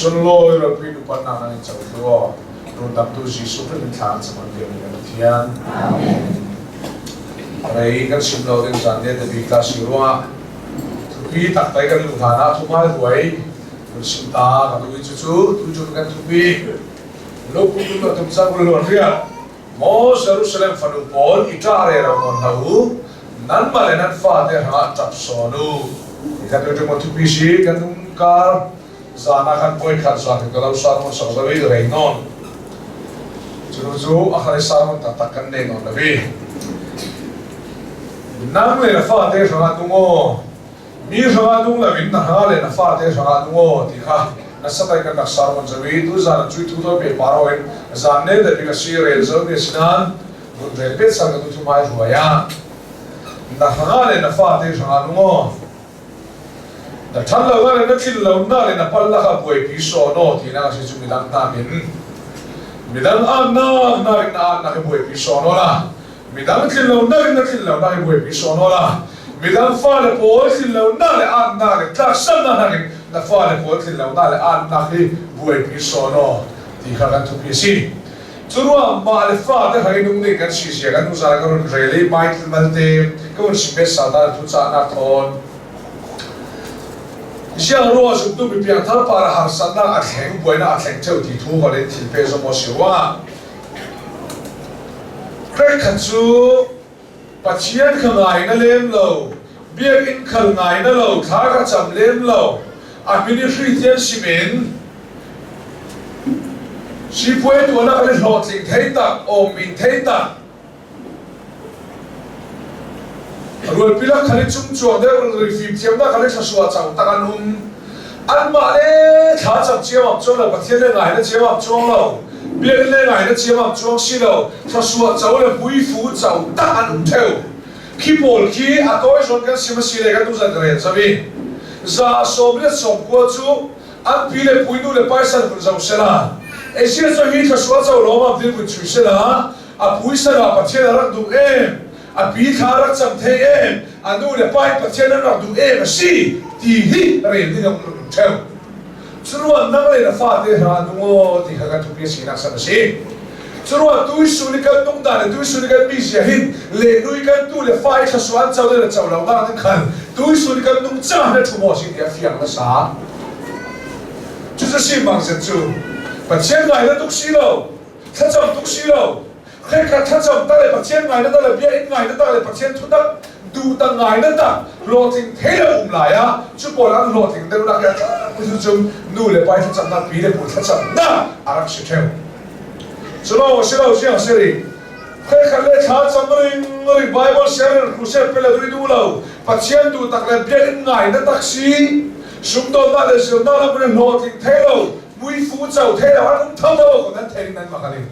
Sunlawi ropui nupannak nan in co tu aw. Rundamtu Jesuh Khrih min thla an cam an biakmi kan Pathian. Rei kan sim lo ding zan te bik ta si ruangah thupi taktai kan luh hlan ah thumai ruai kan sim ta kan ui cu cu tu cun kan thupi lungput tum tum sang ul riak Maw Jerusalem fanu pawl i ṭah rero nawn hlah u, nanmah le nan fate hrangah ṭap sawn u. Kan tu ṭum thupi si kan umkar zan ah khan puai khat zan ka lo sarmon sak zo i rei nawn. Cu cu a khari sarmon taktak kan nei nawn lo i. Nang le na fate hrangah nung aw, mi hrangah nung loin na hrangah le na fate hrangah nung aw ti kha na satai kan rak sarmon zo i tu zan cui thu to pe paro in zan ne da bik a si rel zo mi sinan vun rel pet sang ka tu thu mai ruai ah na hrangah le na fate hrangah nung aw na ṭhan lo na le na tlin lo na le na pal laka buaipi saw no ti na si cu midang nakin midang an na na rin na an na buaipi saw no la midang tlin lo na rin na tlin lo na hi buaipi saw no la midang fale pawl tlin lo na le an na le tlak san na nakin na fale pawl tlin lo na le an na hi buaipi saw no ti kha kan thupi si. Curuang mah le fate hlei nung nih kan si zia kan uzal kan run rel i Michael malte ka un sim bet satan thu cahnak thawn Siang ruang zumtu mi piangthar para harsatnak a thleng buainak a thleng theu ti thu hol in thil pe zong maw si ruangah Khrih khat cu Pathian kha ngai na lem lo, biakinn khal ngai na lo, thla ka cam lem lo, a min i hri tian simin sipuai tuan ah kan i hlawhtling thei tak, awm-min thei tak. Rualpi la khal i cungcuang deuh ri fimthiamnak khal i thlasua cang tak an um. Anmah le thla cam ciamam chuang lo, Pathian le ngai na ciamam chuang lo, biakinn le ngai na ciamam chuang si lo, thluachuah co le puifu co tak an um theo. Khi pawl khi a tawi zawn kan sim a si le kan tuzan ka rel zam i 129 cu an pi le puinu le paisan vun zo sela Asia cu hi thluachuah co lawm am din vun chui sela a puisan ah Pathian a rak duh em a pi thla rak cam thei em a nu le pa in Pathian an rak duh em a si ti hi rel ding a um theo. Curuang nang le na fate hna nung aw ti kha kan thupi a sinak san a si. Curuang tuisun i kan nung dan le tuisun i kan mizia hin le nui kan tu le fa i thlasuan co le co lo nak ding khan tuisun i kan nung ca le thu maw si ti a fiang na sa. Cucu si mang zet cu Pathian ngai na tuk si lo, thlacam tuk si lo, Khrihkhat thlacam tak le Pathian ngai na tak le biakinn ngai na tak le Pathian thutak duh tak ngai na tak hlawhtling thei lo um lai ah cu pawl an hlawhtling deuh nak he cu cun nu le pa thlacamnak pi le pu thlacamnak a rak si theo. Cu lo si lo siang si rih. Khrihkhat le thlacam ring ring Bible share crusade pe le dui duh lo Pathian duh tak le biakinn ngai na tak si sumdawtnak le zirnak lam in hlawhtling thei lo muifu co thei lo an um tho tho ko nan thei nan mak ani.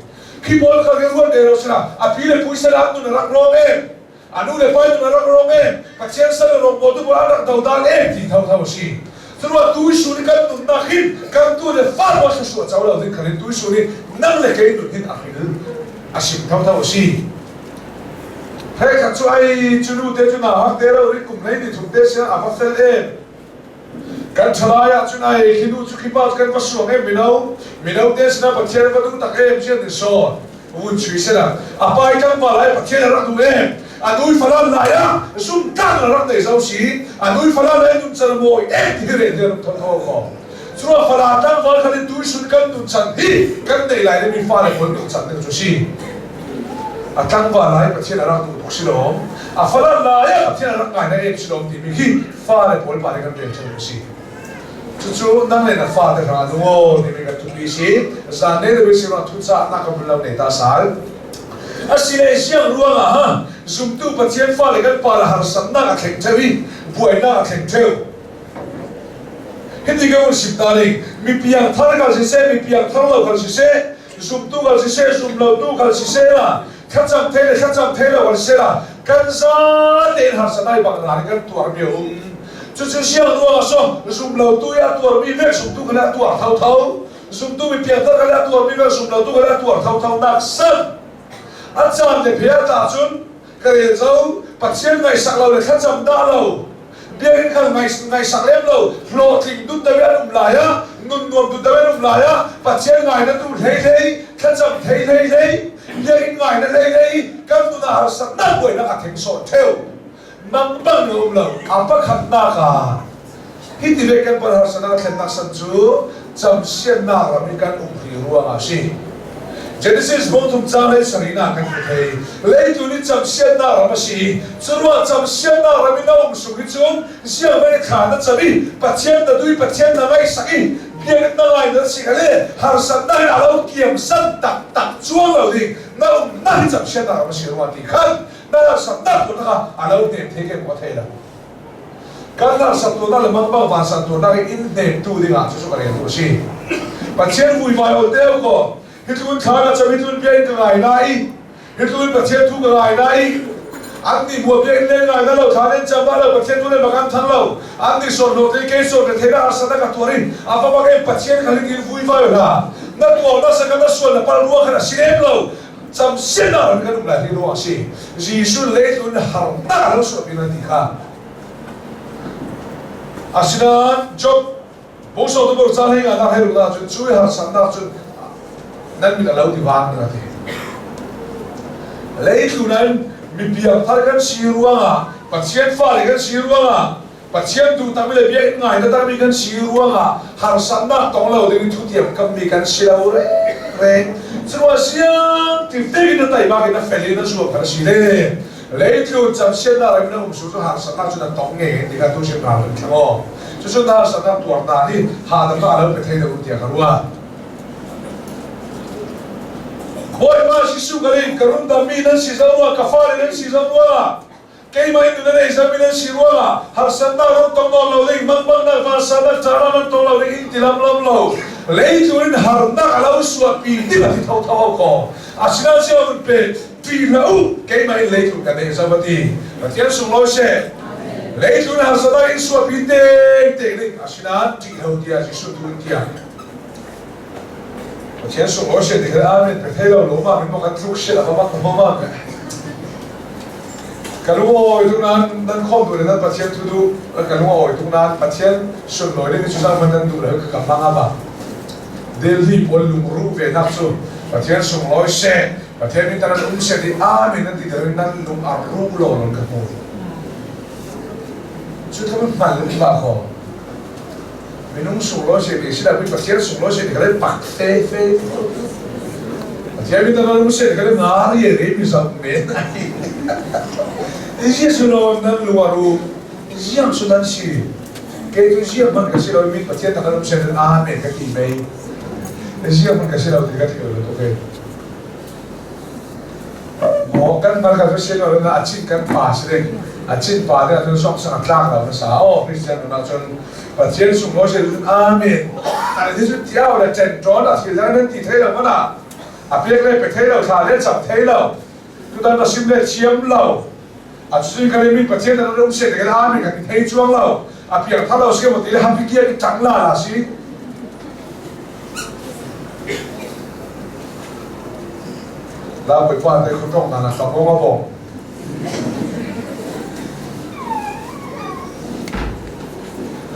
Khi pawl kha rian te ro sila a pi le pui sala nun a rak rawng em a nu le pa nun a rak rawng em Pathian sal rawng pawl tu pawl an rak dodal em ti tho tho a si. Curuah tuisun i kan nunnak hin kan tu le fa ruah thluachuah co lo ding khan in tuisun i nang le kei nun hin a hril a sim tho tho a si. He khat cu ai cu nu te cu na hak te lo ri kum hlei ni thum te sia a va fel em. Kan ṭhalai ahcun ai khi nu cu khi pa cu kan va suang em mino mino te sinah Pathian va duh tak em sian in sawn vun chui sila a pai tlangval ai Pathian a rak duh em a nui falan lai ah zum tlang a rak nei zo si a nui falan lai nun can mawi em ti hi rel hian thon tho kho cuah fala tlangval khan in tuisun kan nun chan hi kan nei lai le mi fa le pawl nun chan ding cu si a tlangval lai Pathian a rak duh tuk si lawm a falan lai ah Pathian a rak ngai na em si lawm timi khi fale pawl pa nih kan rian ṭheu a si. Cucu nang le na fate hrangah nu aw timi kan thupi si. Zan ne le si ruang thuca nak ka bul lo nei ta sal. Asi le siang ruangah ha zumtu Pathian fale kan pa le harsatnak a thleng ṭheu i buainak a thleng ṭheu. Hiti ka un sim ta ning mi piang thar kal siseh mi piang thar lo kal siseh zumtu kal siseh zumlotu kal siseh la thlacam thei le thlacam thei lo kan si la kan za tein harsa bang na kan tuar mi a um cucu siang ruang so zum lo tu i a tuar mi vek zumtu kan a tuar tho tho zumtu mi piangthar kan a tuar mi vek zum lo tu kan a tuar tho tho nak san a caan le phe ta cun ka rel zo Pathian ngaihsak lo le thlacam dah lo biakinn khal ngaihsak lem lo hlawhtling dut deuh an um lai ah Nun nuam tu deuh in um lai ah Pathian ngai na duh hlei hlei, thlacam thei hlei hlei, biakinn ngai na hlei hlei, kan nun ah harsatnak buainak a thleng sawh theu. Mang bang na um lo. A pakhatnak ah hi ti ve kan pal harsatnak thlennak san cu camsiannak ram i kan um ri ruangah a si. Genesis bawngthum caang lei sarihnak kan hmu thei. Leitu nih camsiannak ram a si i curuah camsiannak ram in a um sung hi cun ziangmei thla na cam i Pathian na dui Pathian na ngaihsak i biakinn na ngai na si le harsatnak in a lo kiam san taktak cuang lo ding na umnak hi camsiannak ram a si rua ti khan na harsatnak tu kha a lo hnem thei ke maw thei lo. Kan harsat tunak le mangpang vansan tunak i inn hnemtu dingah cucu ka rel tu a si. Pathian vuivai ol deuh ko. Hi tlun thla na cam hi tlun bia in ka ngai na i hi tlun Pathian thu ka ngai na i an nih bua bia in len ngai na lo thla nen cam ba lo Pathian thu le bak an thang lo an nih sor lo te ke sor te the na harsa na ka tuar i a va bak em Pathian kha ling in vuivai hla na tuar na saka na sual na pal rua khan a si lem lo camsin ah kan um lai hi ruang a si Jesuh leitlun harnak lo suah pin ti kha asinain Job bungso tu bur caan hei nga hei runa cun cui harsatnak cun nan mit a lo ti van na ti leitlun an mipiang thar kan si ruangah Pathian fale kan si ruangah Pathian duh takmi le biakinn ngai taktakmi kan si ruangah harsatnak tong lo ding in thutiam kammi kan si lo reng. Curuah siang ti in na teimak in na fel in na zuam kan si le leitlun camsiannak ram na um su cu harsatnak cu na tong nge ti kha tu sim ral kan thlang aw. Cucu na harsatnak tuar ta hi hahdam a lo pe thei lo tiah ka ruah. Bawipa Jesuh ka rin ka rundammi nan si zo rua ka fale nan si zo rua Keimah in nun a nei zami nan si ruangah harsatnak nan tong nawn lo ding, mangpangnak vansannak caan nan tong lo ding in ti lamlam lo. Leitlun in harnak a lo suahpi ding a ti thotho ko. Asinain sia hun pe ṭih hlah u, keimah in leitlun ka nei zam a ti. Pathian sunglawi seh. Leitlun harsatnak in suahpi deng deng ding asinain ṭih lo tiah Jesuh tu in tiah. Pathian sunglawi seh ti kha amen pe thei lo lo ma min mo kan tluk shit a va bak mo ma Ka lung a awi tuk nain nan khawm duh le nan Pathian thu duh ka lung a awi tuk nain Pathian sunlawi ding cu zeihmanh nan duh lo ka ka hmang aba. Delhi pawl lungruh ve nak cu Pathian sunglawi seh Pathian min tan um seh ti amen nan ti ter nan lung a ruh lo lon ka hmu. Cu tluk in hman lung ba kho. Minung sunglawi seh ti si lo Pathian sunglawi seh ti ka le pak fe fe. Pathian min tan um seh ti ka le nga ri ri mi zam men ai. Jesuh lo nan lung a ru ziang su nan si. Kei cu ziang hman ka si lo mi Pathian tan um seh amen ka ti mei. Ziang hman ka si lo ti ka thil lo okay. Maw kan mal ka si lo na achin kan pa si ding achin pa de ahcun song sang tlak lo na sa o Christian nun ahcun Pathian sung lo si amen an hi cu tiao le chen ṭawn a si zang nan ti thei lo mana a pek le pe thei lo thla le chap thei lo tutan ka sim le thiam lo a cu ka mi Pathian nan um se te kan amen kan ti thei chuang lo a piang thar lo si mo ti le hapi kia ki chang la la si La Bawipa te khuṭong na na hlak ma bong.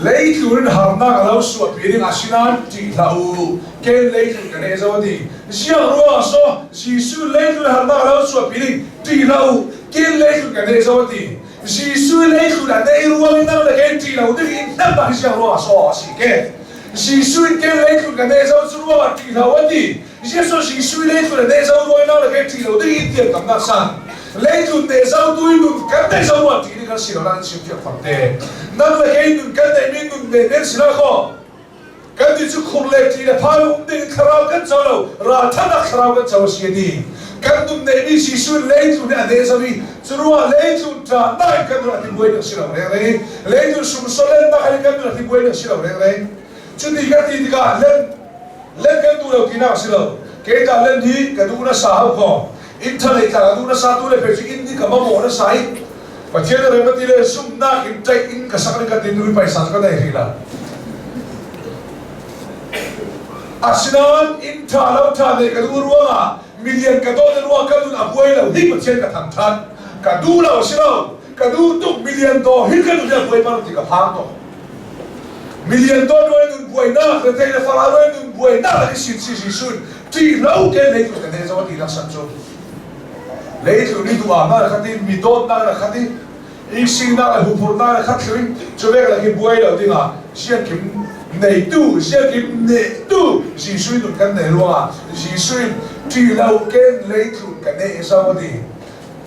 Leitlun in harnak a lo suahpi ding asinain ṭih hlah u. Ken leitlun ka nei zo ti. Ziang ruang so Jesuh leitlun harnak a lo suahpi ding ṭih hlah u. Ken leitlun ka nei zo ti. Jesuh leitlun a nei ruang in nang le ken ṭih lo ding in hnemh hi ziang ruang so a si ke. Jesuh in ken leitlun ka nei zo cu ruang ah ṭih hlah u a ti. Jesuh Jesuh leitlun a nei zo ruang nang le ken ṭih lo ding in tiang kamnak san. Leitlun te zo tu in nun kan nei zo ruang ṭih ding kan si lo nan chim fiak fak te. Nang le kei nun kan neih mi nun ne men si la kho. Kan ti cu khur le ṭi le phai um ding thlarau kan co lo ralṭhatnak thlarau kan co a si a ti. Kan nun neihmi Jesuh leitlun nih a neh zo i cu ruangah leitlun ṭahnak in kan nun a ti buai ding a si lo rengreng. Leitlun sumsawlennak in kan nun a ti buai ding a si lo rengreng. Cuti ka ti tikah len len kan duh lo tinak a si lo. Kei ta len hi ka duh nasa hau ko. Inn ṭha lei tla ka duh nasa tu le pei cu inn hi ka mamawh nasa i Pathian rem a ti le zumhnak in ṭaih in ka sak ning ka tin rui paisa cu ka nei hrih lo. Asinain inn ṭha lo ṭha nei ka duh ruangah milian ka dawt ruang ka nun a buai lo hi Pathian ka thangṭhat. Ka duh lo si lo. Ka duh tuk milian daw hi ka nun a buai pang ti ka phang tuk. Milian daw duai nun buainak rethei le farah ruang nun buainak an i sin si Jesuh ṭih lo tein leitlun kan nei zong a ti nak san cu leitlun i duh ah na khat i mi dawtnak na khat i isinak le huphurhnak le khat thluin cu vek le khi buai lo dingah siangkim neitu siangkim nehtu Jesuh nun kan nei ruangah Jesuh in ṭih lo ken leitlun ka neh zo a ti.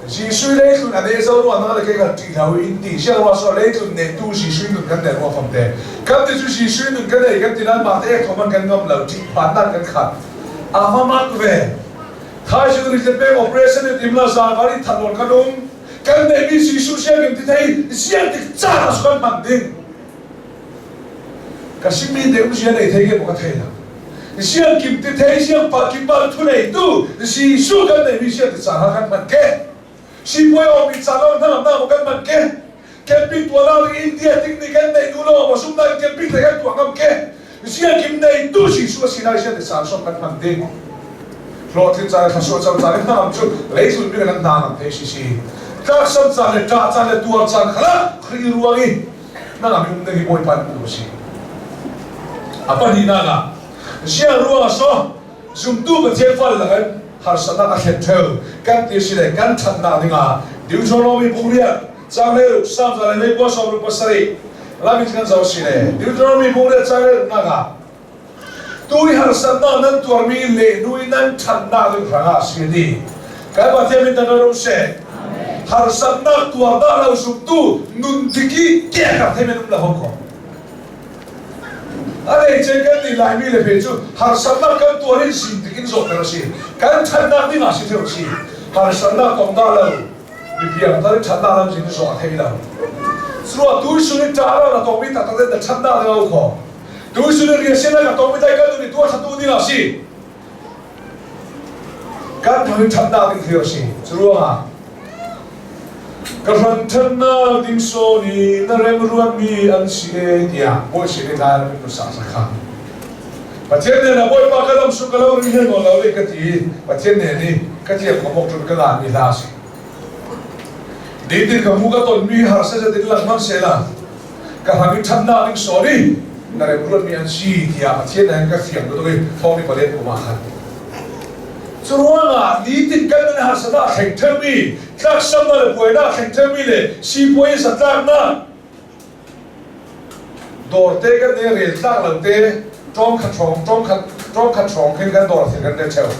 Jesuh leitlun a neh zo ruang nang le kei kan ṭih lo in ti siang ruang so leitlun nehtu Jesuh nun kan nei ruang fam te kan ti cu Jesuh nun kan nei kan ti nan mah te ek thom kan ngam lo ṭih phan kan khat a mak ve. Thaizing ri te peng operation in imla zan vari that lon kan um. Kan neihmi Jesuh sianginn ti thei siang tik caan ah kan hman ding. Ka simi te um sia nei thei ke ka thei lo. Siang kim ti thei siang pa kim pa thu nei tu Jesuh kan neihmi siang ti caan ah kan hman ke. Sipuai awmi caan ah hna na kan hman ke. Camping tuah na India ting ni kan nei nu lo ma sum na camping te kan tuah ngam ke. Sianginn nei tu Jesuh a si lai sian caan som kan hman ding. Hlawhtlin caan le thluachuah co caan le hnangam cu leicung bik kan hna ngam thei si si. Tlaksam caan le ṭah caan le tuar caan khala Khrih ruang i hnangam i um ding hi Bawipa nih duh a si. A pahnihnak ah ziang ruang ah so zumtu Pathian fal lakin harsatnak a thlen ṭheu kan ti si le kan ṭhatnak dingah Deuteronomy bung riat caang le ruk Psalm za le leikua sawm ruk pasarih lamin kan zoh si le Deuteronomy bung riat caang le ruknak ah tu i harsatnak nan tuarmi lehnu i nan ṭhatnak ding hrangah si ti kan Pathian min tan ro seh. Harsatnak tuar dah lo zumtu nun dik i kek ah thei men um la ho ko a lei chen kan nih Laimi le pe cu harsatnak kan tuar in sin tik in zawhter a si, kan ṭhatnak ding ah si theu si. Harsatnak tong dah lo mipiang tar in ṭhatnak lam sin zawh a thei lo. Cuah tuisun in ṭah lo na tongmi taktak in na ṭhatnak ding a kho. Tuisun in rian sian ka tongmi dai kan nun i tuah ṭhatu ding ah si, kan thang in ṭhatnak ding thil a si. Curuangah ka hran ṭhatnak ding sawn i na rem ruatmi an si e tiah bawi sin i lai min sa sakha Pathian nih na Bawipa ka lam su ka lo ri he nawl lo le ka ti. Pathian nih ni ka thiam ka mok ṭun ka ngan mi hla si nitin ka mu ka ton mi harsa zetin lang hmang sela ka hram i ṭhatnak ding sawn i na rem ruatmi an si tiah Pathian nih ka fiang tuk i thawng ni palian kum ah khan. Curuangah nitin kan nun harsatnak a thleng ṭheumi, tlaksamnak le buainak a thleng ṭheumi le sipuai zatlaknak dawrte kan i rel tlak lo te ṭawng khat hrawng ṭawng khat ṭawng khat hrawng khin kan dawr thil kan rel ṭheo.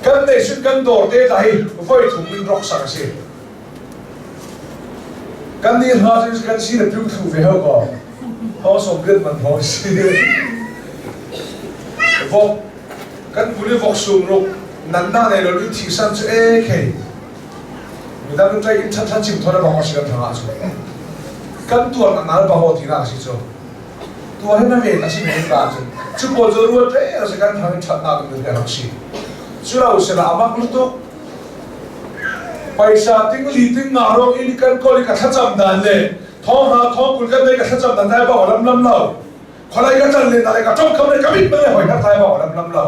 Kan nation kan dawrte tla hi voi thum in rawk sak a si. Kan nih hna cu kan si le piu thlu ve ho ko. Ho som riat man ho si. Vok kan kul i vok sum ruk nan na nei lo in thi san cu e khei. Midang nu tlai in ṭhat ṭhat chim thon a bang si kan thang ah cu. Kan tuar nak nal bang ti na si cu. Tuar hi na ven a si men ta cu. Cu pawl cu ruat re si kan thang in ṭhat nak in rak si. Cu lo sila amak lutuk. Paisa ting li ting nga rong in kan kol i ka thlacam dan le thong hra thong kul kan nei ka thlacam dan dai bang lam lam lo. Kholai ka tlal le na le ka tong kham le ka mit male hoi har thai bang lam lam lo.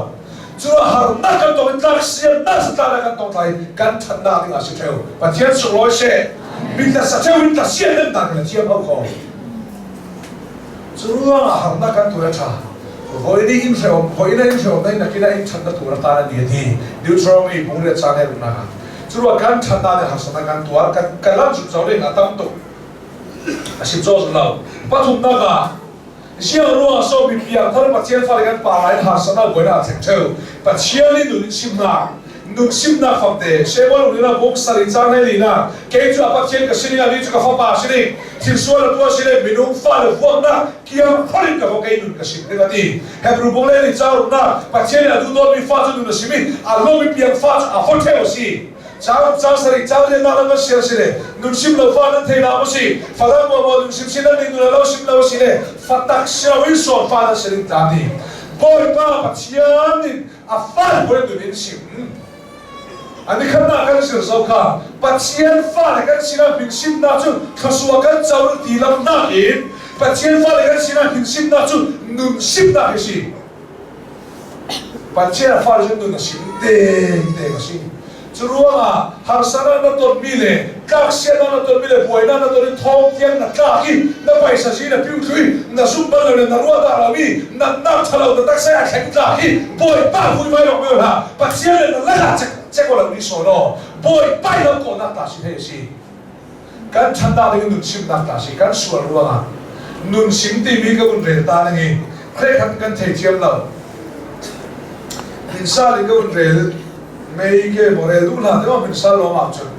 Cu harnak kan tong in tlak sian na sa tla kan tong thai kan thatnak ding a si theu. Pathian sunglawi she mit la sa theu in tla sian nan ta kan thiam ho ko. Cu ruangah harnak kan tu le tha. Voi ni in hreom, voi na in hreom na nakina in that na tur ta na ni ti. Deuteronomy bung le cang he runa. Cu ruang kan that na le harsatnak kan tuar kan kan lam zuk zo ding a tam tuk. A sim zo lo. Pathumnak ah siang ruang so mi piang thar Pathian fale kan pa lai harsatnak buainak a thleng theu. Pathian nih nun in simnak nun simnak fakte Samuel nih buk sari cang nei lina kei cu a Pathian ka sini ali cu ka fapa sini thil sual a tuah sile minung fale vuaknak kiang kholin ka kei nun ka sim ding a ti. Hebrew bung le nih cauruknak Pathian nih a duh dawtmi fa cu nun a sim i a lomi piang fa cu a ho theu a si. Cauk ca sarih ca rian nak nan sial si le nun sim lo fa nan thei na si falam mo mo nun sim si nan ning nun lo sim lo si le fatak siau in sawn fa nan siling ta ti Bawipa Pathian in a fa bawi nun in sim ani khat na kan sir zo kha Pathian fa le kan sinah min simnak cu thluachuah kan co ti lam nakin Pathian fa le kan sinah min simnak cu nun simnak hi si. Pathian fa le nun a sim deng deng a si. Cu ruangah harsatnak na tonmi le tlaksia na tonmi le buainak na ton i thawng tiang na tlak i na paisa zi na piu thlu i na zumh bal lo le na ruah dah lomi natnak ṭhalo na taksa a thleng tlak i Bawipa vuivai awk meo hlah. Pathian le na lal ah cek cek lo ni sawn aw Bawipa i lo kawhnak ta si hei a si. Kan ṭhatnak ding in nun simnak ta si kan sual ruangah nun sim timi ka vun rel ta ning i khrehkhat kan thei thiam lo. Insa ding ka vun rel mei ke maw rel duh hna te maw min sal lawng ah cun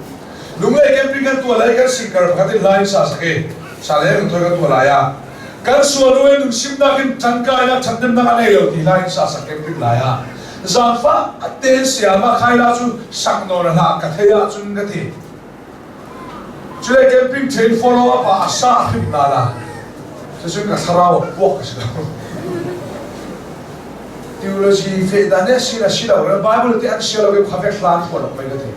lunglei camping kan tuah lai kan singkar pakhat in line sa sake sa le kan thoi kan tuah lai ah kan sual ruai nun simnak in tangkainak thathnemnak a nei lo ti line sa sak camping lai ah zaangfah aten siama khaila cu sak nawn a hlah ka thei ah cun ka ti cule camping chain follow up ah a sa hrim la la cucun ka thlarau a puak ka si lo. Theology fehdan nih a si le si lo le Bible ti an sia lo i khuavek hlan phuan awk mei ka ti.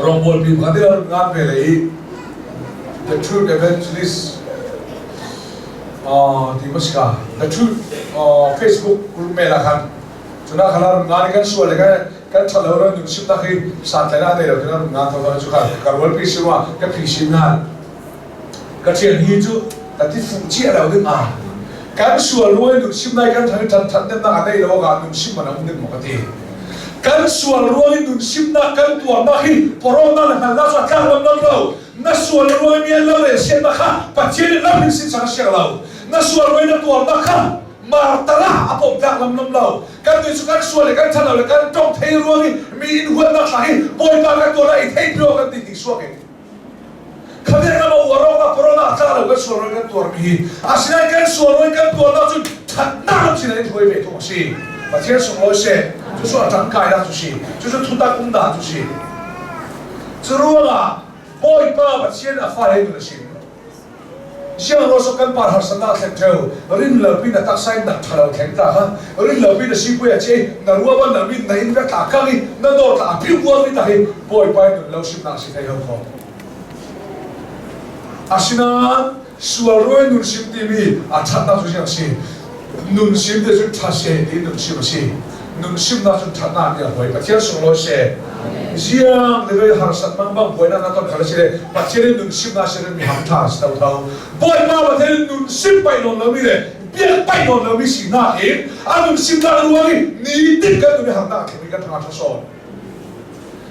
Rawngbawl pi pakhat in a ngan ve le i The Truth Evangelist ti ma si ka The Truth Facebook group mail ah khan cuna khan a ngan i kan sual le kan kan ṭhat lo nun simnak hi santlai na nei lo tin a ngan tho cu khan ka rual pi si ma ka phi sim ngan Ka ṭial hi cu ka ti fuh cia lo ding ah kan sual ruai nun sim nai kan thang ṭhan ṭhan nak a nei lo ah nun sim man um ding maw ka ti. Kan sual ruai nun simnak kan tuarnak hi corona na hngal na cu a tlak lam lam lo. Na sual ruai mi an lo le sian kha Pathian in lam in sin sang siang lo. Na sual ruai na tuarnak kha martala a pom tlak lam lam lo. Kan nu cu kan sual le kan ṭhan lo le kan tong thei ruang i mi in huatnak thla hi Bawipa kan tuar i thei pio kan ti ti suak in. Khabe ram a uar awk ah corona tla lo kan sual kan tuarmi hi asinain kan sual ruai kan tuarnak cun thatnak lam sin in hruai ve thung a si. Pathian sunglawi seh. Cucu a tangkainak cu si. Cucu thutak umnak cu si. Cu ruangah Bawipa Pathian a fa he nun a si. Siangruasok kan par harsatnak thleng ṭheo, rin lo pin a taksa in nak ṭha lo thleng ta kha, rin lo pin a sipui a che, na rua ban na min na in ka tla kang i na dawr tla a piu bual mi ta hi Bawipa in nun lo simnak si thei ho kho. Asinain sual ruai nun sim timi a ṭhatnak cu siang si. Nun sim te cu ṭha se ti nun sim a si. Nun simnak cun ṭhatnak nih a huai. Pathian sunglawi seh. Ziang le harsat mang bang buainak na ton khal a si le Pathian in nun simnak sin mi ham ṭha si tho. Bawipa Pathian in nun sim pai nawn lomi le biak pai nawn lomi sinak in a nun simnak ruang i ni tin kan nun i harnak thleng kan thanga ṭha sawn.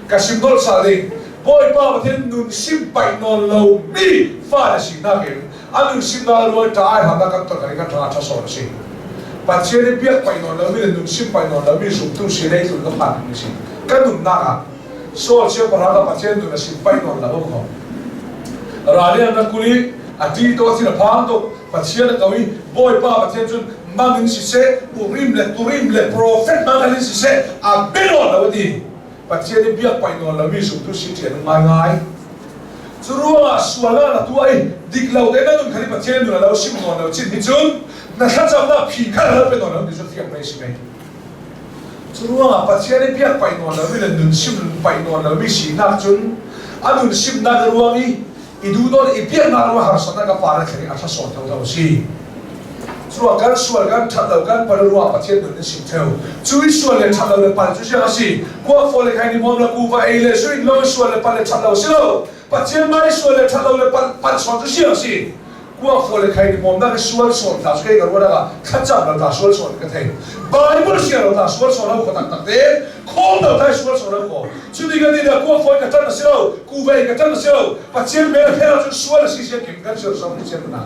Ka sim dol sa ding Bawipa Pathian nun sim pai nawn lomi fa le sinak in a nun simnak rual ṭa ai harnak kan ton kan ṭha ṭha sawn a si. Pathian i biak pai nawn lomi le nun sim pai nawn lomi zumtu si lei tlun ka phan mi si. Kan nunnak ah Saul siangpahrang ah Pathian nun a sim pai nawn lo ko. Rali an rak kul i a ṭi to thin a phang tuk. Pathian a ko i Bawipa Pathian cun mang in siseh, urim le turim le profet mang in siseh a be nawn lo a ti. Pathian i biak pai nawn lomi zumtu si ṭian ngaingai. Cu ruangah sual ah na tuah i dik lo tein na nun kha ni Pathian nun a lo sim nawn lo chin hi cun na thlacamnak phi kha lo pe nawn lo ti cu fiang mei si mei. Cu ruangah Pathian i biak pai nawn lomi le nun sim pai nawn lomi sinak cun a nun simnak ruang i i duh nawn i biaknak ruang harsatnak a par a thleng i a ṭha sawn thotho a si. Cuah kan sual kan ṭhat lo kan pal ruah Pathian nun in sim theo. Cu i sual le ṭhat lo le pal cu siang a si. Kuak faw le khai ni mom le kuva ei le su in lo i sual le pal le ṭhat lo si lo. Pathian mai sual le ṭhat lo le pal pal sawn cu siang a si. Kuak faw le khai ni mom nak i sual sawn ta su kei ka ruah ah thlacam lo ta sual sawn ka thei. Bible sia lo ta sual sawn lo ko tak tak te. Khom lo ta sual sawn lo ko. Cu ti kan ti dah kuak faw ka ṭan a si lo. Kuva ei ka ṭan a si lo. Pathian bel phel ahcun sual a si siang kim kan sual sawn ni siang na.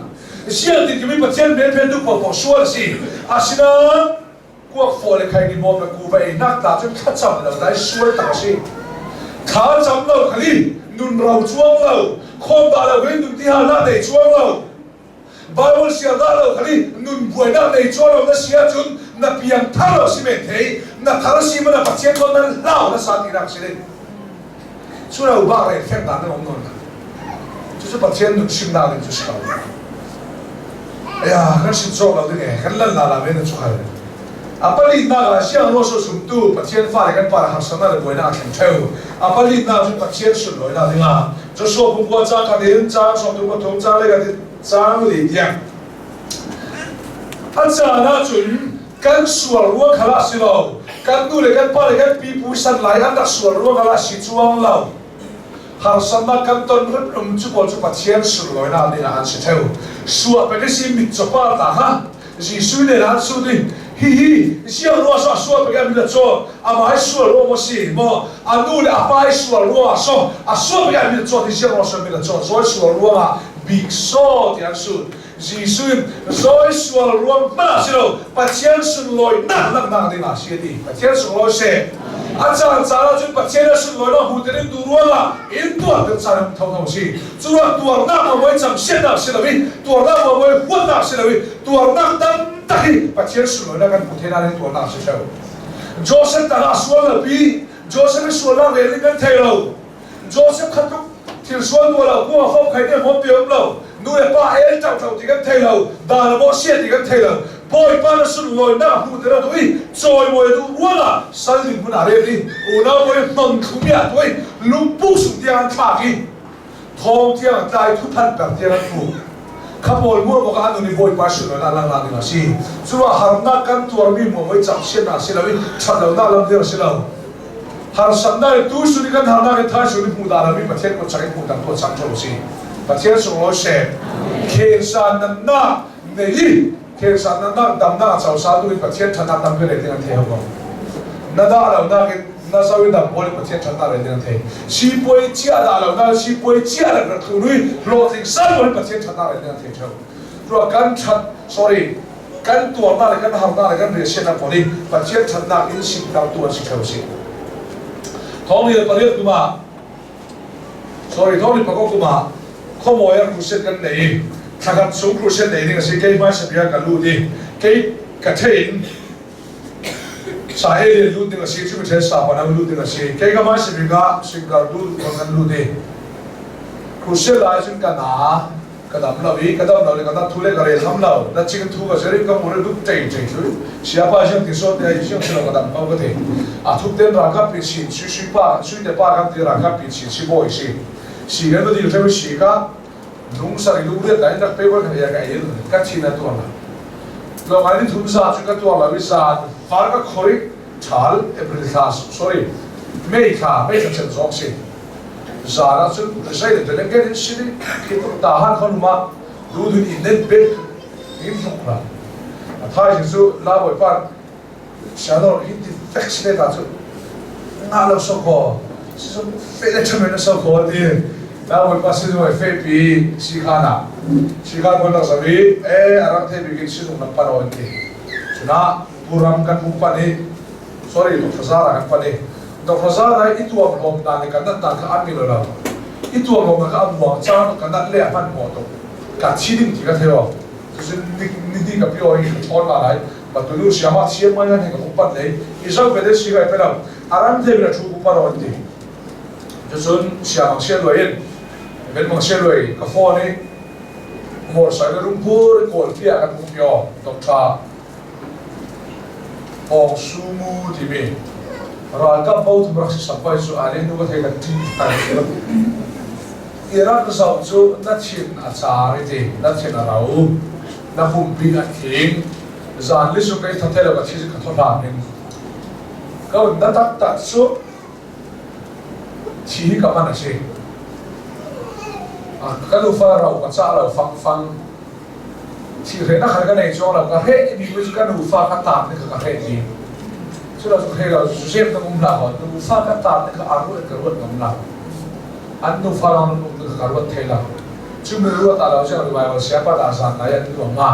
Siang ti timi Pathian velpheltu paohpaoh sual a si. Asinain kuak faw le khai ni bawm le kuva ei nak ta cun thlacam lo dai sual tak a si. Thlacam lo khali nun ro chuang lo, khawm dah lo khali nun tiha na nei chuang lo. Bible siar dah lo khali nun buainak nei chuang lo na si ahcun na piang thar lo si men thei, na thar si mana Pathian ko nan hlau na sa ti nak si ding. Cu lo bak re fek dan nan um nawn la. Cucu Pathian nun simnak ding cu si lo. Ya, kan sim cawk lo ding e, kan lan la la men cu khal. A palitnak ah siang ruaso sumtu Pathian fale kan par harsatnak le buainak a thleng theu. A palitnak cu Pathian sunlawinak ding ah Joshua pumkua ca khat in caang sawmthum pathum caang le khat in caang li tiang. A caan ahcun kan sual ruang kha lah si lo. Kan nu le kan pa le kan pipu san lai an rak sual ruang ah si chuang lo. Harsatnak kan ton rum cu pawl cu Pathian sunlawinak ding ah an si theo. Suah pe si mit cawpa ta kha Jesuh nih an sut i hihi siang rua so a sual pe mi la chaw amah hi sual ruang maw si maw a nu le a pa hi sual ruang ah so a sual pe mi la chaw ti siang rua so mi la chaw zawi sual ruang ah bik so ti an sut Jesuh in zawi sual ruang hmanh ah si lo Pathian sunlawinak langhnak ding ah si a ti. Pathian sunglawi seh. A caan caan ah cun Pathian a sunlawinak hmu tein tu ruangah in tuar kan caan um tho tho si. Cu ruang tuarnak ma voi cam siatnak si lo i tuarnak ma voi huatnak si lo i tuarnak tam tak hi Pathian sunlawinak kan hmu thei nain tuarnak si theo. Joseph tang ah sual lo pi Joseph i sualnak rel in kan thei lo. Joseph kha tuk thil sual tuah lo kuma fom khai te hom ti um lo nu le pa el tau tau ti kan thei lo dan mo sia ti kan thei lo bawipa na sunlawi na hmu te lo tu i chawimawi du ruangah sal ding hmun a rel i unau bawi hnon thlumi ah tu i lungpu sung tiang an thlak i thong tiang tlai thu than per tiang an phu kha pawl mu mo ka anu ni bawipa sunlawi na lang lang ding a si cu ah harnak kan tuarmi mo moi cham sian na si lo i that lo na lam dir si lo Harsatnak le tuisun i kan harnak in thaisun i hmuh dah lomi Pathian kut chak in hmuh dang tuah cang ṭheo si. Pathian sunglawi seh. Khensa nannak nei i khensa nannak damnak a cosa tu in Pathian ṭhatnak tampi rel ding an thei hau ko. Na dah lonak in na zo i dam pawl in Pathian ṭhatnak rel ding an thei. Sipuai chiah dah lonak in sipuai chiah le rak tlun i hlawhtling sal pawl in Pathian ṭhatnak rel ding an thei ṭheo. Ruah kan ṭhat sorry kan tuarnak le kan harnak le kan riansiannak pawl hi Pathian ṭhatnak in simtertu an si ṭheo si. Thawng ni pariat kum ah sorry thawng ni pakua kum ah khuamawi ah crusade kan nei i thlakhat chung crusade nei ding a si kei hmaisa bia ka lut i kei ka thein sa alien lut ding a si cu mi sa panam lut ding a si kei ka hmaisa bik ah singkar lut kan lut i crusade lai cun ka na ka dam lo i ka dam lo le ka dat thu le ka rel ngam lo na ching thu ka serin ka mur dup chei chei chu siapa siang ti so te ai siang silo ka dam ko ka ti a thup ten ralkap pi sin sui sui pa sui te pa kan ti ralkap pi sin si boy si si kan di theu si ka lung sari lung riat dai nak pe bol kan ya ka il ka chin na tuar la lo ngai ni thum sa chu ka tuar la wi sa far ka khori thal april thla sorry may thla may thla chen zong si Zan ah cun zei le tel in sin i khi tuk ta han khon ma du dun in nen pe in hluk la a thai cu la boi pa siano hi ti fek sile ta cu nga lo so ko si so fe le chamen so ko ti la boi pa si zo fe pi si khana si kha kon tak sabi e arak the bi kin si nung nam pa ro ti chuna puram kan mu pa ni sorry Dr. Zara kan pan i Dr. Zara i tuam hlawm dan le kan nat dan kha an mi lo lo i tuam hlawm kha a muang caan kan nat le a hman hmawh tuk ka thi ding ti ka thei lo cucun ni ni ka pio i thawn la lai batulu siama siam ngai ngan he ka upat lei i zo pe de si kai pe lo aram the na thu ku paron ti cucun siamang sia luai in ben mang sia luai ka phone i motorcycle rungpur kawl pia kan hmu pio Dr. Aung Su timi ralkap bo rak si sak cu a nu ka thei kan ṭi Iraq zoh cu na thin a car i ti na thin a rau na pumpi a thing zan li su kai thathe lo ka thi ka tho hlan in ka na taktak cu thi ka man a si ka nufa rau ka ca lo fang fang Thihhrehnak khan ka nei cuang lo. Ka hreh timi cu ka nufa ka taat nih ka hreh ti. Cu lo cu hreh lo cu ka um hlah kaw nufa ka taat nih ka ruat ka ruat ngam lo. An nufa lawng um nih ka ruat thei lo. Cu mi ruat ah lo cu Bible siapa dah zan lai an nuam ma.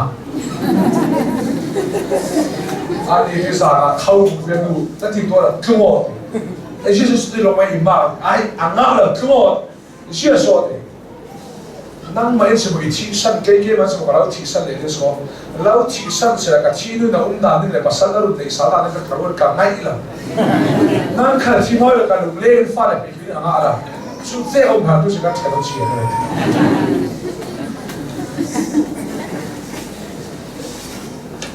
Ani hi zan ah tho ve nu na ti tuah la tlungaw. E Jesus ti lo mai ma ai anga lo tlungaw. Sia sawh te nangmah in simu i thihsan kei ke man simu ka lo thihsan le te so lo thihsan se ka thi nu na um na ning le pasal na rut nei sa na ka karun ka ngai lo nan khal thi moi lo ka lung le in fa le pi pi anga ala chu te om ha tu se ka thelo chi ne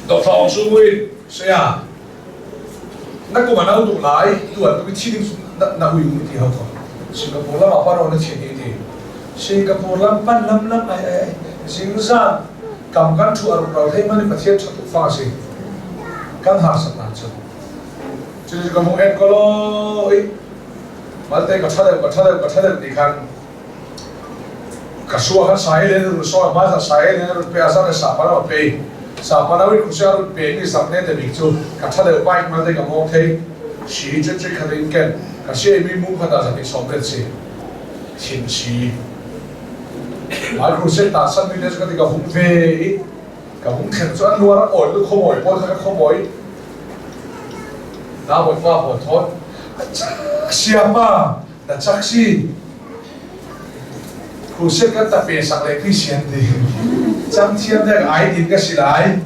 Dr. Aung Su Win saya Na kum a no tuk lai, tuan tuk i thi ding na ui mu ti hau ko. Singapore lam ah paro na thian hi ti. Singapore lam pan lam lam ai ai ai zingzan kam kan thu aruk ro thei man Pathian tha tuk fa si. Kan harsat na cu. Cucu ka hung en ko law i malte ka ṭha deuh ka ṭha deuh ka ṭha deuh ti khan ka sua khan sai le run so ma sa sai le run pe asa le sa pa lo pe sa pa lo in khusia run pe mi sam ne te bik cu ka ṭha deuh bike malte ka mong thei si cu cu khat in ken ka si mi mu khat ah ni som ret si thin si mai crusade ta san mi le ka ti ka hung ve i ka hung thlen cu an luar an awi lu khuamawi pawl kha ka khuamawi na bawipa pawl thawt siapa na chak si crusade kan ta pe sak le Christian ti cang thiam dek ai din ka si lai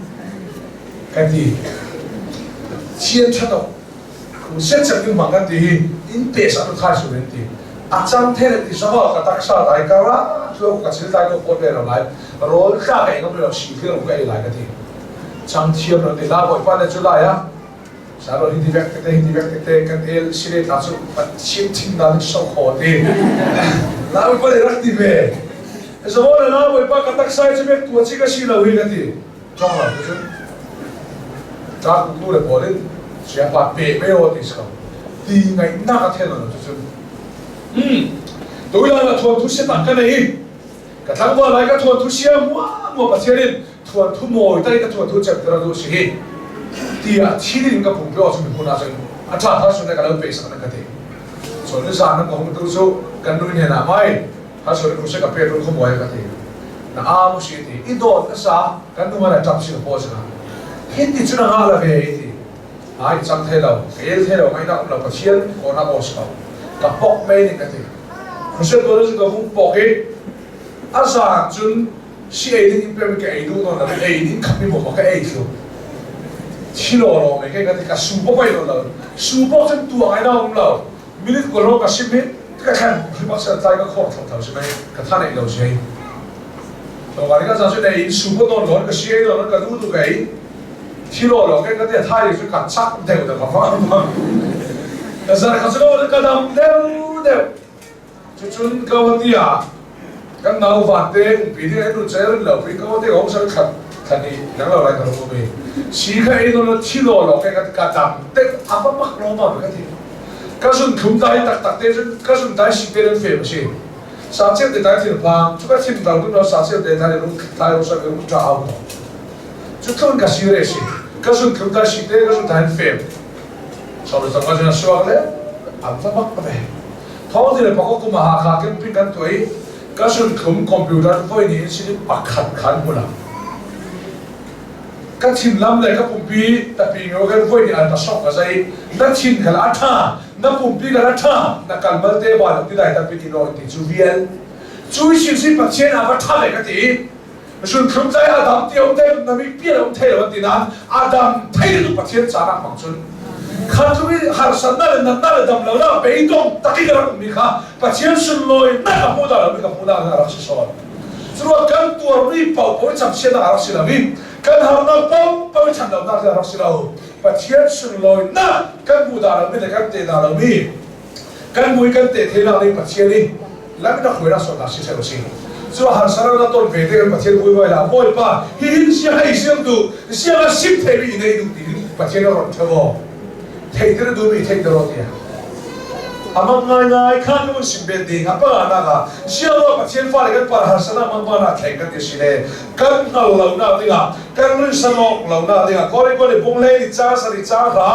ka ti thian thatok crusade cak in mang kan ti hi in pe sak thai su in ti a cang the ti sama ka taksa dai kara tlo ka chil dai ko pot le lai rawl tla ka engam lo si thil ka ei lai ka ti chang thiam lo ti la bawipa ne chu lai a saro hi di vek te hi di vek te kan el sile ta chu patchim thing dan so kho ti la bawipa le rak ti ve so la la bawipa ka taksa chu mek tua chi ka si lo hi ka ti chong lo chu cha ku tu le polin sia pa pe me o ti so ti ngai na ka thel lo chu chu tu la la thuan thu se ta ka nei Ka tlangval lai ka thuan thu sia mua mua Pathian in thuan thu mawi tai ka thuan thu cem tira du si hi tiah thilin ka pum pio chu hmun ah cun a tha tha sun ka lo pe sak na ka ti so ni zan nan ka hung tu chu kan nu hnen ah mai ha so ku se ka pe ru kho mawi ka ti na a mu si ti i dawt na sa kan nu mana tap si ka po sa hin ti chu na nga la ve ti ai chang thei lo ka el thei lo ngai na um lo Pathian ko na os ko ka pok mei ni ka ti Khuasel tuan cu ka vung pok i a zaan cun si ei ding in pem ka ei duh nawn lo ei ding khap mi maw ka ei thlu thi law law me ka ti ka su pok ei lo su pok cun tu ai na um lo minute ko lo ka sim hi ka khan hrimak sel tlai ka khor tho tho si mei ka than ei lo si to ka ka zaan cu ei su pok nawn lo ka si ei lo ka du du ka ei thi law law ke ka ti thai cu ka chak deuh da ka fa ka zar kha cu ka dam deuh deuh cucun ka va ti ah kan nau vate umpi ding an cer lo pi ka te ong sal khat thani nang lo lai ka ro mi si kha ei no thi law law ke ka dam te apa pak lo ma ka ti ka sun thum dai tak tak te ka sun dai si te ran fe ma si sa chiat te dai thin phang chu ka thin dau tu no sa chiat te dai rung thai ro sa rung cha au Cu tlun ka si re si ka zun tlun ka si te ka zun thain fem so le zong ka suak le an va bak ve thong ti le pakok kum ha kha kin pin kan tuai ka sun thlum computer voi ni in sin pakhat khan hmula ka thin lam le ka pumpi tapi ngo kan voi ni an ta sok ka zai na thin khala a tha na pumpi khala tha na kalmal te ba ti dai tapi ti no ti chu vial chui sim si Pathian a va tha le ka ti Sunthlum cai Adam ti um te na mi pial um thei lo an ti nain Adam thei tu Pathian caan ah hmang cun kha tluk i harsat na le nat na le dam lo na beidong tak i ka rak ummi kha Pathian sunlawi na ka hmu dah lo mi ka hmu dah na rak si sawn curuah kan tuarmi paohpaoh i camsian a rak si lo i kan harnak paohpaoh i chan lonak a rak si lo Pathian sunlawi na kan hmu dah lo mi le kan te dah lo mi kan mui kan te the nak ning Pathian i lam na khuai na sot na si theu si cu harsa na ton ve te kan Pathian vui vai la Bawipa hi hin sia hei siam tu sia la sim thei mi nei du ti Pathian a ron thewo thei te du mi thei te ro tia amang ngai ngai kha kan sim be ding apa na ka sia lo Pathian fa le kan par harsa na mang pa na thleng kan ti si le kan hngal lo na dinga kan rin sanok lo na dinga kori kori bung le ni cha sa ni cha ra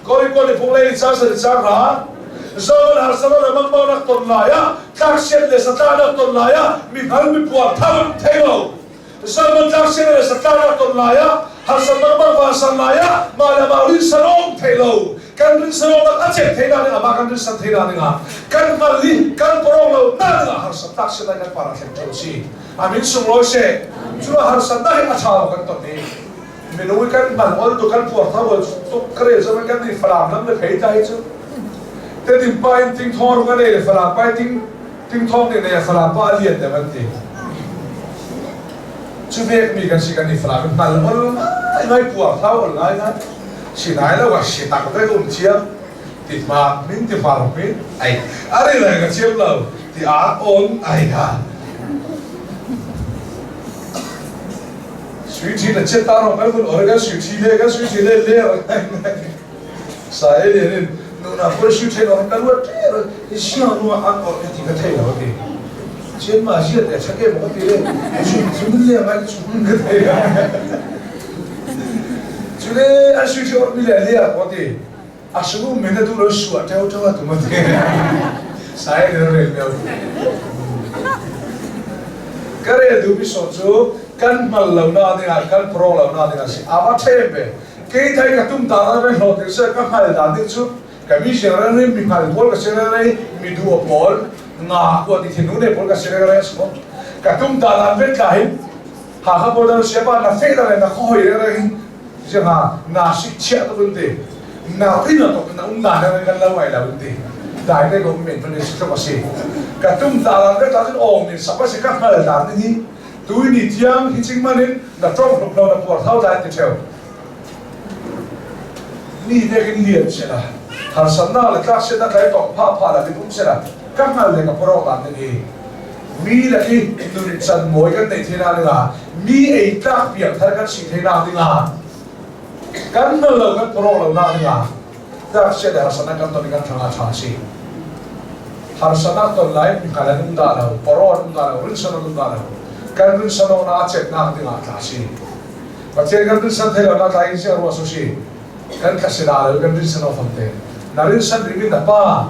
Korikon i phung lei ca sari cang hna. Zaman harsana le mangmang nak ton lai ah tlak-siat le satla nak ton lai ah mi hngal mi puar thar thei lo. Zaman tlak-siat le satla nak ton lai ah harsa mangmang vansan lai ah mah le mah rin sanong thei lo. Kan rin sanong nak a cek thei na ding ah mah kan rin san thei na ding ah kan hngal i kan porong lo na ding ah harsa tlak-siat lai kan par a thleng ṭheo si. Amin sunglawi seh. Cu harsat nak hi a ṭha lo kan ton i minung kan hman ol tu kan puar tha ol tuk ka rel zaman kan ni falam lam le phei ta hi cu tedim pa in ting thong ru nei le falam pa ting ting thong ne nei falam pa lian de man ti chu vek mi kan si kan ni falam hmal ol ngai ngai puar tha ol ngai ngai si nai lo wa si tak ve um chiam ti ma min ti far mi ai ari lai ka chiam lo ti a on ai ha Sui ṭhi na chiat ta rong kan vun or kan sui ṭhi le kan sui ṭhi le le. Sai lian in nuna pol si the lo kan ruat ṭe siang nu an or ti ka thei lo ti. Chian ma ziat le chake mo ti le chu chu le mai chu ka thei. Chu le an sui the or mi le lia ko ti. A sunu men na du lo suah teo teo tu ma ti. Sai le re meo. Ka re du mi so chu kan mal lo na ding ah kan pro lo na ding ah si ava the be kei thai ka tum ta na ve hlo ti se ka hngal dan ding chu ka mi siang ran rim mi hngal pawl ka si re mi du pawl nga ko ti thinu ne pawl ka si re so ka tum ta dan ve tla hin ha ha pawl dan sia pa na fe da le na kho hoi re hin siang ha na sik chia to kun ti na ri na to na um na na kan lo ai la un ti dai te ko men fan si to si ka tum ta dan ve tla cun ong ni sapa si ka hngal dan ni tui ni tiang hi ching manin na tong hluk lo na puar thau dai ti theu mi te kin lian sela harsatnak le tlakchiatnak tlai tong pha pha la din um sela ka hngal le ka poro dan ding hi mi le khi nun chan mawi kan nei thei na dinga mi ei tlak piang thar kan si thei na dinga kan hngal lo kan poro lo na dinga tlakchiat le harsatnak kan ton kan thanga tha si harsatnak ton lai mi hngal an um da lo poro an um da lo rin san an um da lo kan rin san na chet nak dinga tla si Pathian kan rinsan thei lo na tlai in sia ruah su si kan ka si da lo kan rinsan o famte na rinsan rimi na pa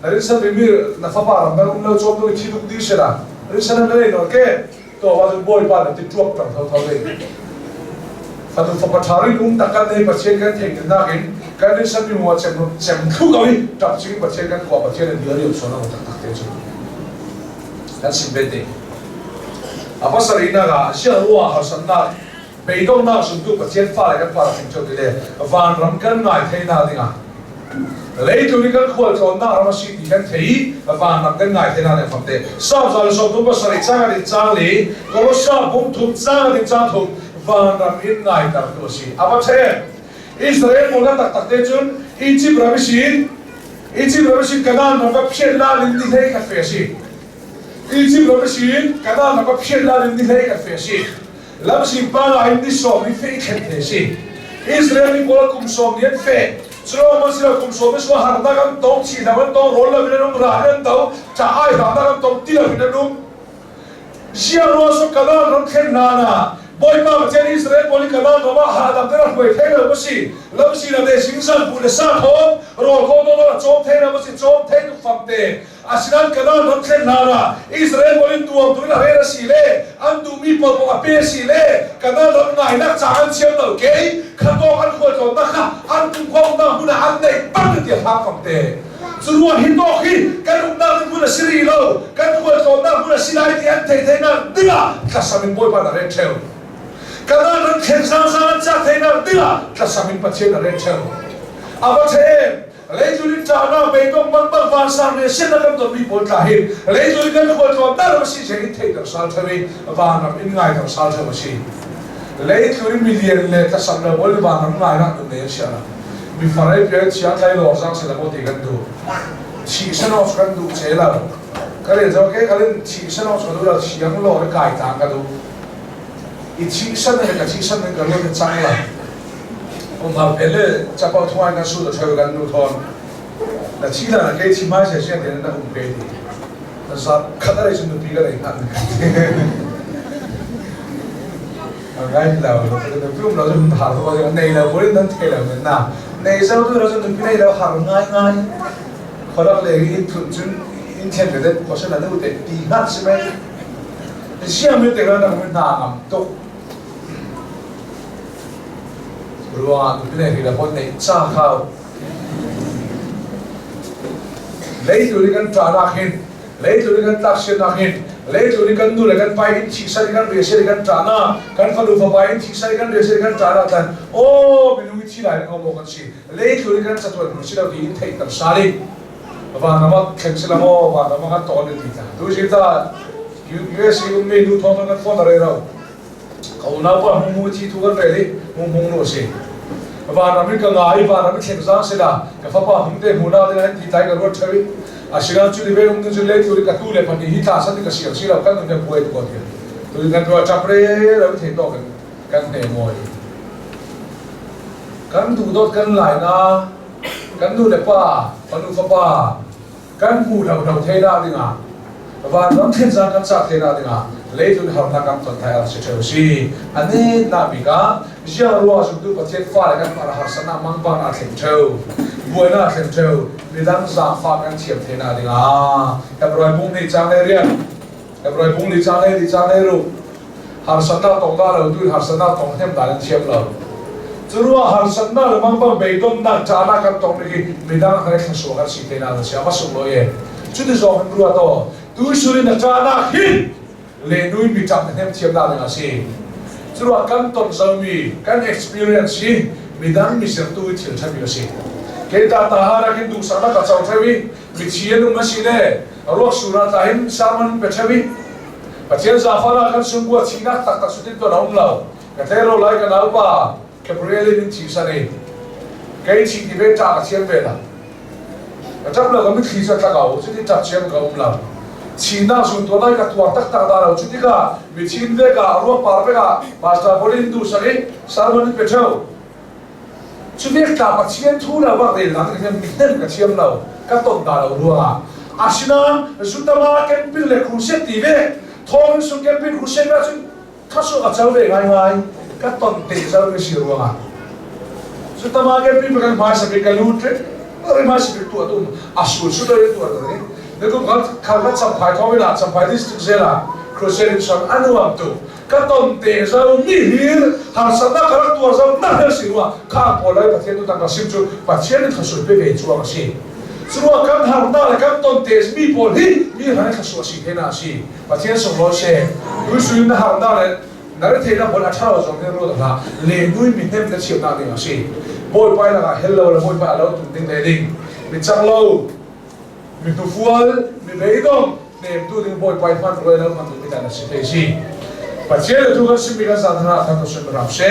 na rinsan rimi na fapa ram na um lo chom do thi duk di se la rinsan na nei no ke to wa ju boy pa na ti tuak tang tho tho le fatu fapa thari um tak kan nei Pathian kan thei na kin kan rinsan mi mo chem chem thu ko hi tap ching Pathian kan kwa Pathian an dia ri so na tak tak te chu kan sim be te A pasarihnak ah siangruah harsatnak beidonghnak zumtu Pathian fale kan par hrim cio ti le vanram kan ngai theinak dingah leitung i kan khualtlawnnak ram a si ti kan thei i vanram kan ngai theinak ding famte Psalm 137 cang a din cang li Kolossa pum thum cang a din cang thum vanram in ngaitertu a si. A va ṭhen. Israel pawl taktak te cun Egypt ram i sin Egypt ram i sin Kanaan ram va phiat lan in ni hlei khat fe a si. Egypt ram a si in Kanaan ram a phiat lan in ni hlei kan fe a si. Lamsing pa nga in ni sawm hi fe i thlen the a si. Israel mi pawl kum sawm ni an fe. Culo man silo kum sawm ni sua harnak an tong, thihnak an tong, rawl lo in an um, ral in an do, ca ai hramnak an tong, ti lo in an um. Ziang ruang cu Kanaan ram thlen hna na Bawipa Pathian Israel pawl hi Kanaan ram ah hahdam te rak hruai thei lo ma si lamsi na te singzan bu le sa thawm rawl kho to na cawm thei lo ma si cawm thei tuk fam te Asinain Kanaan ram thlen hlan ah Israel pawl in tuang tu in a rel a si le an duhmi paohpaoh a pe a si le Kanaan ram ngainak ca an thiam lo kei khatawk an khualtlawnnak kha an kumkhua umnak hmun ah an neih bang ti a hlang fam te. Cu ruang hi tawk hi kan umnak ding hmun a si rih lo kan khualtlawnnak hmun a si lai ti an thei theinak dingah tlasam in Bawipa na ret ṭheo. Kanaan ram thlen zangzang an cak theinak dingah tlasam in Pathian na ret ṭheo. A va ṭhe Leitlun in ṭahnak beidong bangbang vansang le sian kan tonmi pawl tla hi leitlun in kan khualtlawn tar a si zeng in theihter sal ṭheo i vanram in ngaiter sal ṭheo a si. Leitlun in milian le tlasam le pawl vanram ngainak nun nei an si ala. Mi farei pian thiang tlai lawr zang sila maw ti kan duh. Thih sanawk kan duh ce lo. Ka rel zo ke kalin thih sanawk ka duh lo thiang lawr i kai tang ka duh. I thih san le ka thih san ka ruat cang la. Umhar phen le capo thungai kan su da theu kan nu thon na thi la na ke thi mai se sian den na um pe ti na za khat are sun pi ka nei han ngai lo na tum lo jum har ko nei lo bolin nan thei lo men na nei zo tu ro jum pi nei lo har ngai ngai khorak le in thun chun in thlen le ko se na nu te ti ngat si mai siam mi te ga na mun na ngam tuk Ruangah nupi le hri le hawn neih ca khau. Leitlun i kan ṭahnak hin, leitlun i kan tlaksiannak hin, leitlun i kan nu le kan pa in thihsan i kan riasian i kan ṭahnak, kan fanu fapa in thihsan i kan riasian i kan ṭahnak than, aw minung i thi lai in maw kan si, leitlun i kan catuan hnu si lo ti in theihter sal i vanram ah thleng sila maw vanram ah kan tawn ti ta. Tu si ta US i ummi nu thawng kan phone a rei ro. Ka unaupa hmung thi thu kan rel i hmung nu a si. Vanram in ka nga i vanram i thleng zang sila ka fapa hmung te hmu na ding an ti tai ka ruat ṭheu i asinain cu ti ve um cu le tu ka tu le pahnih hi tla san ka siang si lo kan nun he buai ko ti tu kan ruah ṭap re lo thei tawk in kan hne mawi kan duhdawt kan lai na. Kan nu le pa, fanu fapa kan hmu hlo thei nak dingah vanram thlen caan kan cah thei nak dingah leitun harnak kan ton thai a si theo si. Ane na bik ah ziang ruang zumtu Pathian fale kan par harsatnak mangpang a thleng theo. Buainak a thleng theo. Midang zaangfah kan thiam thei nak dingah Hebrai bung nih cang le rian Hebrai bung li cang le li cang le ru harsatnak tong da lo tu harsatnak tong hnem dan an thiam lo. Cu ruah harsatnak le mangpang beidonnak caan kan tong mi hi midang kan thlasua kan si te na na sia ma sung lo ye. Cuti zong hin rua to tu surin na caan hin le nui mi tap hnem thiam da ding a si. Cu ruah kan ton zomi kan experience hi midang mi sertu thil thami a si. Ke ta ta ha ra kin du sa na ka chau thewi mi thi an um a si le ruak sura ta hin sermon pe thewi Pathian zaangfahnak kan sungkua thinak taktak sutin tuan a um lo. Ka tlero lai ka naupa Gabriel in thi san i kei thi ti ve ṭah ka thiam ve la. Ka ṭap lo ka mitthli cu a tla ko cuti ṭap thiam ka um lo. Thinak zun tuan lai ka tuar taktak da lo cu tikah mi thin ve ka ruak par ve ka Pastor Pauline du sak i sermon in pe ṭheo. Cu vek tla Pathian thu le bak rel nak in mihnem ka thiam lo ka ton da lo ruangah asinain zutama camping le crusade ti ve thawng sung camping crusade ah cun thasu a co ve ngai ngai ka ton te zo mi si ruangah zutama camping kan hmai sabi ka lu tre ri hmai sabi tu atum asul su doi tu atu ni ne kum khal khal ka champhai thawina champhai district zela crusade in son anuam tu ka ton te zo mi hir harsatnak ka rak tuar zo na hel si rua kha pawl lai Pathian tu tang ka sim cu Pathian nih thluachuah pe ve chuang a si cu kan harnak le kan ton te mi pawl hi mi hran thluachuah si te na si Pathian sunglawi se tuisul na harnak le na retheihnak pawl a ṭha lo zong hin ruat hlah le nui mi hnem na thiamnak ding a si Bawipa lakah hel lo le Bawipa a lo tum ding le ding mi cak lo mi hnufual mi beidong hnemtu ding Bawipa hman ruai lo hman mi dan a si thei si Pathian le tu kan simi kan zan hna than to sun ram she.